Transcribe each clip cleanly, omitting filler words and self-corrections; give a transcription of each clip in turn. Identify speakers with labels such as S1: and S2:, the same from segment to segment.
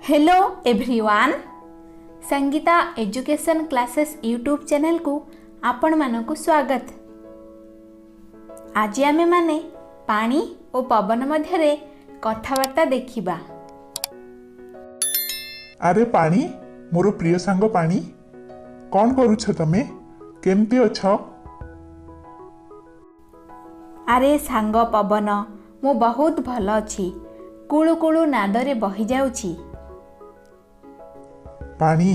S1: Hello everyone, Sangeeta education classes YouTube ଚ୍ୟାନେଲକୁ ଆପଣମାନଙ୍କୁ ସ୍ୱାଗତ। ଆଜି ଆମେମାନେ ପାଣି ଓ ପବନ ମଧ୍ୟରେ କଥାବାର୍ତ୍ତା ଦେଖିବା।
S2: ଆରେ ପାଣି, ମୋର ପ୍ରିୟ ସାଙ୍ଗ ପାଣି, କ'ଣ କରୁଛ ତମେ? କେମିତି ଅଛ?
S1: ଆରେ ସାଙ୍ଗ ପବନ, ମୁଁ ବହୁତ ଭଲ ଅଛି। କୁଳୁ କୁଳୁ ନାଦରେ ବହିଯାଉଛି।
S2: ପାଣି,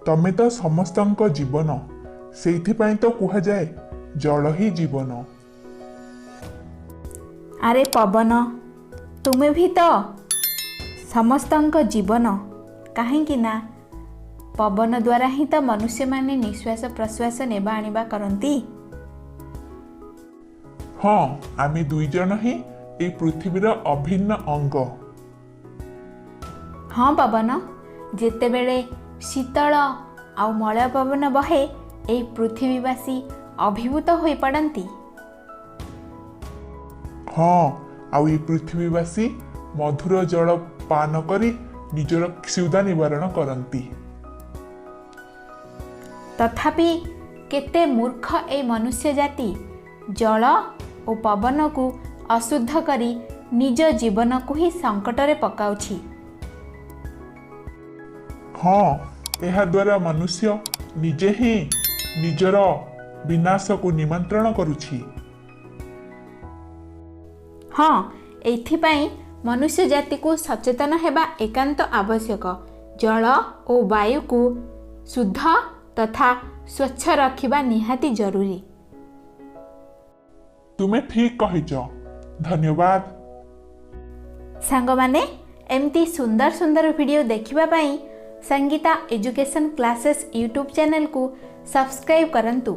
S2: ତମେ ତ ସମସ୍ତଙ୍କ ଜୀବନ। ସେଇଥିପାଇଁ ତ କୁହାଯାଏ ଜଳ ହିଁ ଜୀବନ।
S1: ଆରେ ପବନ, ତୁମେ ବି ତ ସମସ୍ତଙ୍କ ଜୀବନ, କାହିଁକି ନା ପବନ ଦ୍ୱାରା ହିଁ ତ ମନୁଷ୍ୟମାନେ ନିଶ୍ୱାସ ପ୍ରଶ୍ୱାସ ନେବା ଆଣିବା କରନ୍ତି।
S2: ହଁ, ଆମେ ଦୁଇ ଜଣ ହିଁ ଏଇ ପୃଥିବୀର ଅଭିନ୍ନ ଅଙ୍ଗ।
S1: ହଁ ପବନ, ଯେତେବେଳେ ଶୀତଳ ଆଉ ମଳୟ ପବନ ବହେ, ଏହି ପୃଥିବୀବାସୀ ଅଭିଭୂତ ହୋଇପଡ଼ନ୍ତି।
S2: ହଁ, ଆଉ ଏଇ ପୃଥିବୀବାସୀ ମଧୁର ଜଳ ପାନ କରି ନିଜର କ୍ଷୁଧା ନିବାରଣ କରନ୍ତି।
S1: ତଥାପି କେତେ ମୂର୍ଖ ଏଇ ମନୁଷ୍ୟ ଜାତି, ଜଳ ଓ ପବନକୁ ଅଶୁଦ୍ଧ କରି ନିଜ ଜୀବନକୁ ହିଁ ସଙ୍କଟରେ ପକାଉଛି।
S2: ହଁ, ଏହାଦ୍ୱାରା ମନୁଷ୍ୟ ନିଜେ ହିଁ ନିଜର ବିନାଶକୁ ନିମନ୍ତ୍ରଣ କରୁଛି।
S1: ହଁ, ଏଥିପାଇଁ ମନୁଷ୍ୟ ଜାତିକୁ ସଚେତନ ହେବା ଏକାନ୍ତ ଆବଶ୍ୟକ। ଜଳ ଓ ବାୟୁକୁ ଶୁଦ୍ଧ ତଥା ସ୍ୱଚ୍ଛ ରଖିବା ନିହାତି ଜରୁରୀ।
S2: ତୁମେ ଠିକ୍ କହିଛ, ଧନ୍ୟବାଦ।
S1: ସାଙ୍ଗମାନେ, ଏମିତି ସୁନ୍ଦର ସୁନ୍ଦର ଭିଡ଼ିଓ ଦେଖିବା ପାଇଁ ସଙ୍ଗୀତା ଏଜୁକେସନ୍ କ୍ଲାସେସ୍ ୟୁଟ୍ୟୁବ୍ ଚ୍ୟାନେଲକୁ ସବସ୍କ୍ରାଇବ୍ କରନ୍ତୁ।